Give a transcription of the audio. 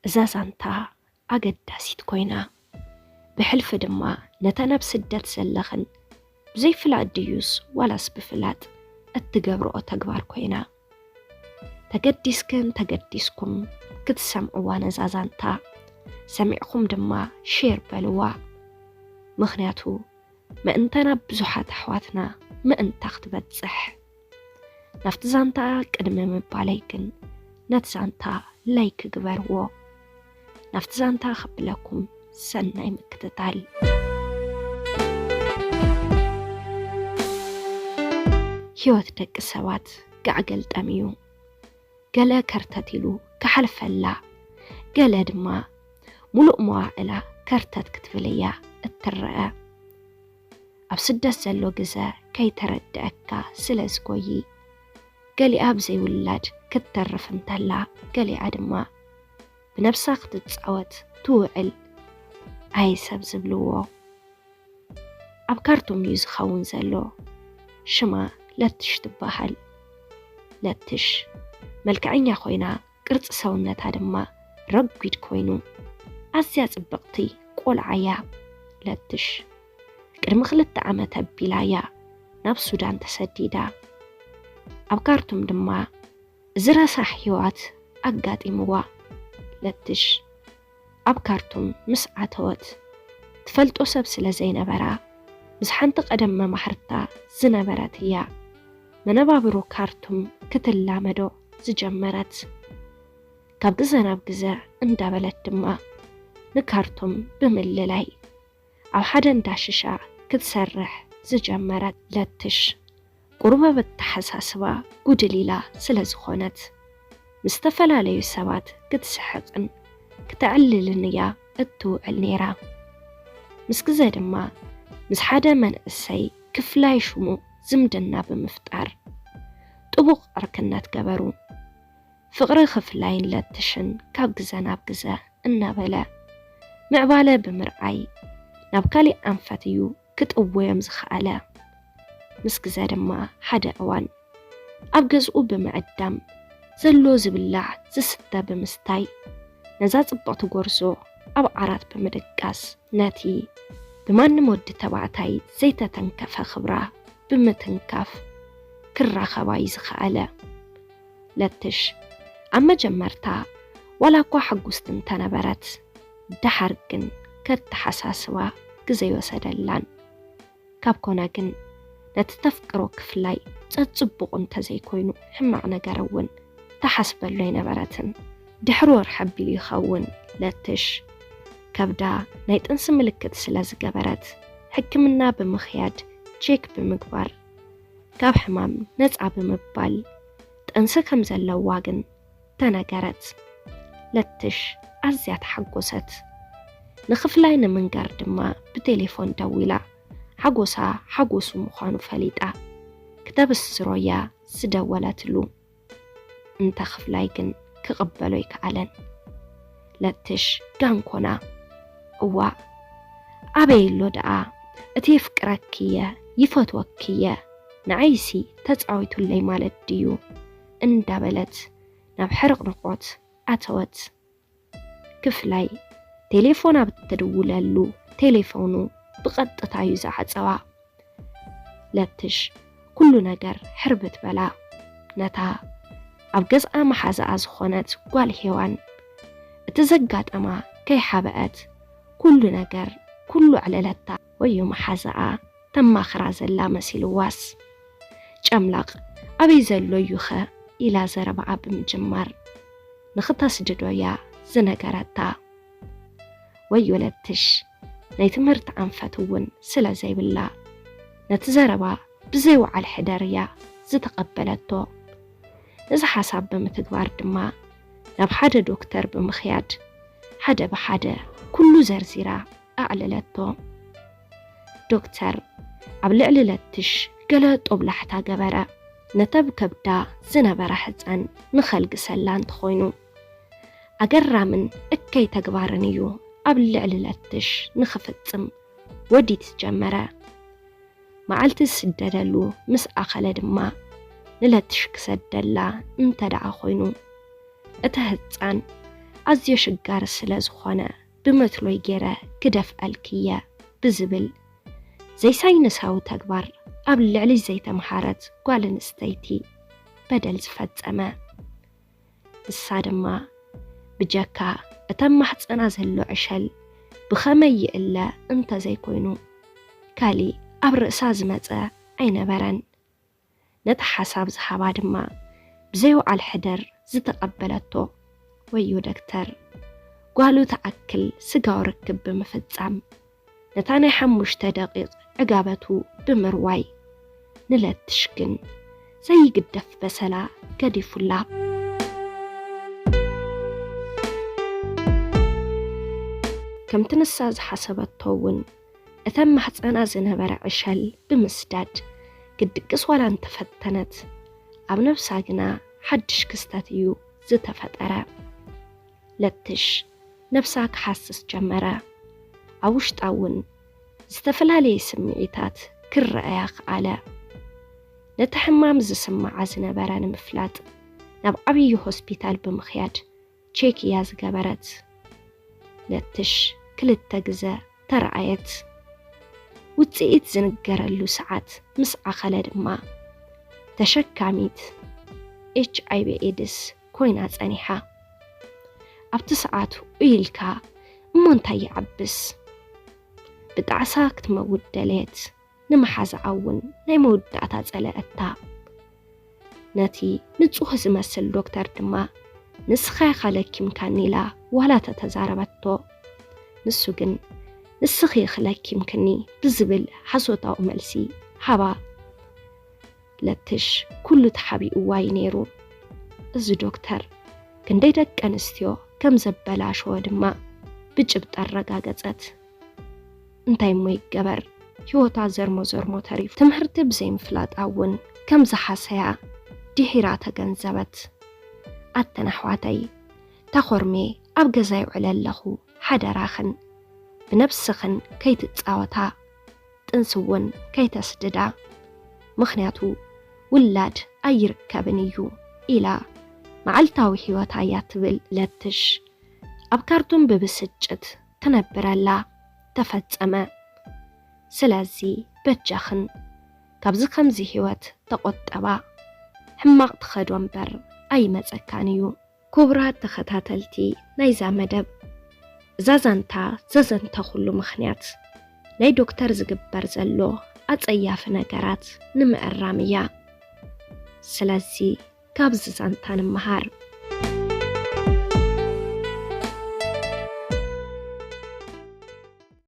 እዛ ዛንታ ኣገዳሲት ኮይና፣ ብሕልፊ ድማ ነተን ኣብ ስደት ዘለኽን ብዘይፍላጥ ድዩስ ዋላስ ብፍላጥ እትገብርኦ ተግባር ኮይና፣ ተገዲስክን ተገዲስኩም ክትሰምዕዋ ነዛ ዛንታ፣ ሰሚዕኹም ድማ ሼር በልዋ። ምኽንያቱ ምእንተ ናብ ብዙሓት ኣሕዋትና ምእንታ ክትበጽሕ። ናብቲ ዛንታ ቅድሚ ምባለይ ግን ነቲ ዛንታ ላይክ ግበርዎ። ናብቲ ዛንታ ክብለኩም ሰናይ ምክትታል። ህይወት ደቂ ሰባት ጋዕ ገልጠም እዩ። ገለ ከርተት ኢሉ ክሓልፈላ፣ ገለ ድማ ሙሉእ መዋዕላ ከርተት ክትብል እያ እትረአ። ኣብ ስደት ዘሎ ግዘ ከይተረደአካ ስለ ዝጎይ፣ ገሊኣ ብዘይ ውላድ ክትተርፍ እንተላ፣ ገሊኣ ድማ ብነብሳ ክትጻወት ትውዕል። ኣይ ሰብ ዝብልዎ። ኣብ ካርቱም እዩ ዝኸውን ዘሎ። ሽማ ለትሽ ትበሃል። ለትሽ መልክዐኛ ኮይና፣ ቅርጺ ሰውነታ ድማ ረጒድ ኮይኑ፣ ኣዝያ ጽብቕቲ ቆልዓ እያ። ለትሽ ቅድሚ ክልተ ዓመት ኣቢላ እያ ናብ ሱዳን ተሰዲዳ። ኣብ ካርቱም ድማ እዚ ረሳሕ ህይወት ኣጋጢምዋ። ለትሽ ኣብ ካርቱም ምስ ኣተወት፣ ትፈልጦ ሰብ ስለ ዘይነበራ፣ ምስ ሓንቲ ቀደም መማህርታ ዝነበረት እያ መነባብሮ ካርቱም ክትላመዶ ዝጀመረት። ካብ ግዘ ናብ ግዘ እንዳበለት ድማ ንካርቱም ብምልላይ፣ ኣብ ሓደ እንዳ ሽሻ ክትሰርሕ ዝጀመረት ለትሽ፣ ቁሩብ ኣብ ኣተሓሳስባ ጉድል ኢላ ስለ ዝኾነት፣ ምስ ዝተፈላለዩ ሰባት ክትስሕቕን ክተዕልልን እያ እትውዕል ነይራ። ምስ ግዘ ድማ ምስ ሓደ መንእሰይ ክፍላይ ሽሙ ዝምድና ብምፍጣር ጥቡቕ ዕርክነት ገበሩ። ፍቕሪ ክፍላይን ለትሽን ካብ ግዘ ናብ ግዘ እናበለ ምዕባለ ብምርኣይ፣ ናብ ካሊእ ኣንፈት እዩ ክጥወዮም ዝኸኣለ። ምስ ግዘ ድማ ሓደ እዋን ኣብ ገዝኡ ብምዕዳም፣ ዘሎ ዝብላዕ ዝስተ ብምስታይ፣ ነዛ ጽብቕቲ ጎርዞ ኣብ ዓራት ብምድቃስ፣ ነቲ ብማንም ወዲ ተባዕታይ ዘይተተንከፈ ክብራ ብምትንካፍ ክራኸባ እዩ ዝኸኣለ። ለትሽ ኣብ መጀመርታ ዋላ እኳ ሕጉስቲ እንተነበረት፣ ደሓር ግን ከተሓሳስባ ግዘ ይወሰደላን። ካብ ኮነ ግን ነቲ ተፍቅሮ ክፍላይ ጸጽቡቑ እንተዘይኮይኑ ሕማቕ ነገር እውን ትሓስበሉ ኣይነበረትን። ድሕሪ ወርሒ ኣቢሉ ይኸውን ለትሽ ከብዳ ናይ ጥንሲ ምልክት ስለ ዝገበረት፣ ሕክምና ብምኽያድ ቼክ ብምግባር፣ ካብ ሕማም ነጻ ብምባል፣ ጥንሲ ከም ዘለዋ ግን ተነገረት። ለትሽ ኣዝያ ተሓጎሰት። ንክፍላይ ንምንጋር ድማ ብቴሌፎን ደዊላ፣ ሓጎሳ ሓጎሱ ምዃኑ ፈሊጣ፣ ክተብስሮ እያ ዝደወለትሉ። እንተ ክፍላይ ግን ክቕበሎ ኣይከኣለን። ለትሽ ጋንኮና፣ እዋእ፣ ኣበይ ኣሎ ደኣ እቲ የፍቅረኪ እየ፣ ይፈትወኪ እየ፣ ንዓይሲ ተጻዊቱለይ ማለት ድዩ? እንዳበለት ናብ ሕርቕርቖት ኣተወት። ክፍላይ ቴሌፎን ኣብ እትድውለሉ፣ ቴሌፎኑ ብቐጥታ እዩ ዝዓጸዋ። ለትሽ ኩሉ ነገር ሕርብት በላ። ነታ ኣብ ገዝኣ መሓዛኣ ዝኾነት ጓል ሄዋን እቲ ዘጋጠማ ከይሓበአት፣ ኩሉ ነገር፣ ኩሉ ኣዕለለታ። ወዮ መሓዛኣ ተማኽራ ዘላ መሲልዋስ፣ ጨምላቕ ኣበይ ዘሎ እዩኸ ኢላ ዘረባኣ ብምጅማር፣ ንኽተስድዶ እያ ዝነገረታ። ወዮ ለትሽ ናይ ትምህርቲ ኣንፈት እውን ስለ ዘይብላ፣ ነቲ ዘረባ ብዘይ ወዓል ሕደር እያ ዝተቐበለቶ። ነዚ ሓሳብ ብምትግባር ድማ ናብ ሓደ ዶክተር ብምኽያድ፣ ሓደ ብሓደ ኩሉ ዘርዚራ ኣዕለለቶ። ዶክተር ኣብ ልዕሊ ለትሽ ገለ ጦብላሕታ ገበረ። ነታ ኣብ ከብዳ ዝነበረ ሕጻን ንኸልግሰላ እንተኾይኑ፣ ኣገራምን እከይ ተግባርን እዩ ኣብ ልዕሊ ለትሽ ንኽፍጽም ወዲት ዝጀመረ። መዓልቲ ዝስደደሉ ምስ ኣኸለ ድማ ንለትሽ ክሰደላ እንተ ደኣ ኮይኑ፣ እቲ ህጻን ኣዝዮ ሽጋሪ ስለ ዝኾነ፣ ብመትሎይ ገይረ ክደፍኣልኪ እየ ብዝብል ዘይሳይንሳዊ ተግባር ኣብ ልዕሊ ዘይተምሃረት ጓል ኣንስተይቲ በደል ዝፈጸመ። ንሳ ድማ ብጀካ እተን ማሕጸና ዘሎ ዕሸል ብኸመይ ይእለ እንተዘይኮይኑ፣ ካሊእ ኣብ ርእሳ ዝመጸ ኣይነበረን። ነቲ ሓሳብ ዝሃባ ድማ ብዘይወዓል ሕደር ዝተቐበለቶ። ወዮ ዶክተር፣ ጓሉ ትኣክል ስጋዊ ርክብ ብምፍጻም፣ ነታ ናይ ሓሙሽተ ደቂቕ ዕጋበቱ ብምርዋይ፣ ንለትሽ ግን ዘይግደፍ በሰላ ገዲፉላ። ከምቲ ንሳ ዝሓሰበቶ እውን፣ እተን ማሕጸና ዝነበረ ዕሸል ብምስዳድ ክትድቅስ ዋላ እንተፈተነት፣ ኣብ ነብሳ ግና ሓድሽ ክስተት እዩ ዝተፈጠረ። ለትሽ ነብሳ ክሓስስ ጀመረ። ኣብ ውሽጣ እውን ዝተፈላለየ ስምዒታት ክረኣያ ከኣለ። ነቲ ሕማም ዝስምዓ ዝነበረ ንምፍላጥ ናብ ዓብዪ ሆስፒታል ብምኽያድ ቼክ እያ ዝገበረት። ለትሽ ክልተ ግዘ ተረኣየት። ውጽኢት ዝንገረሉ ሰዓት ምስ ኣኸለ ድማ ተሸካሚት ኤች ኣይ ቪ ኤድስ ኮይና ጸኒሓ። ኣብቲ ሰዓት ኢልካ እሞ እንታይ ይዓብስ? ብጣዕሳ ክትመውት ደለየት። ንመሓዛኣ እውን ናይ መወዳእታ ጸለኣታ። ነቲ ንጹህ ዝመስል ዶክተር ድማ ንስኻ ኢኻ ለኪምካኒ ኢላ ዋላ ተተዛረበቶ። ንሱ ግን ንስኺ ኢኺ ለኪምክኒ ብዝብል ሓሶታዊ መልሲ ሃባ። ለትሽ ኩሉ ተሓቢእዋ እዩ ነይሩ። እዚ ዶክተር ክንደይ ደቂ ኣንስትዮ ከም ዘበላሸወ ድማ ብጭብጢ ኣረጋገጸት። እንታይ እሞ ይገበር፣ ህይወታ ዘርሞ ዘርሞ ተሪፉ። ትምህርቲ ብዘይምፍላጣ እውን ከም ዝሓሰያ ድሒራ ተገንዘበት። ኣተን ኣሕዋተይ፣ ታኾርሜ ኣብ ገዛ ይውዕለ ኣለኹ፣ ሓደራኽን ብነብስኽን ከይትጻወታ፣ ጥንሲ እውን ከይተስድዳ፣ ምኽንያቱ ውላድ ኣይርከብን እዩ ኢላ መዓልታዊ ህይወታ እያ ትብል። ለትሽ ኣብ ካርቱም ብብስጭት ትነብር ኣላ። ተፈጸመ። ስለዚ በጃኽን ካብዚ ከምዚ ህይወት ተቆጠባ። ሕማቕ ትኸዶ እምበር ኣይመጸካን እዩ። ክቡራት ተኸታተልቲ ናይዛ መደብ፣ እዛ ዛንታ ዘዘንተኹሉ ምኽንያት ናይ ዶክተር ዝግበር ዘሎ ኣጸያፊ ነገራት ንምእራም እያ። ስለዚ ካብዚ ዛንታ ንምሃር።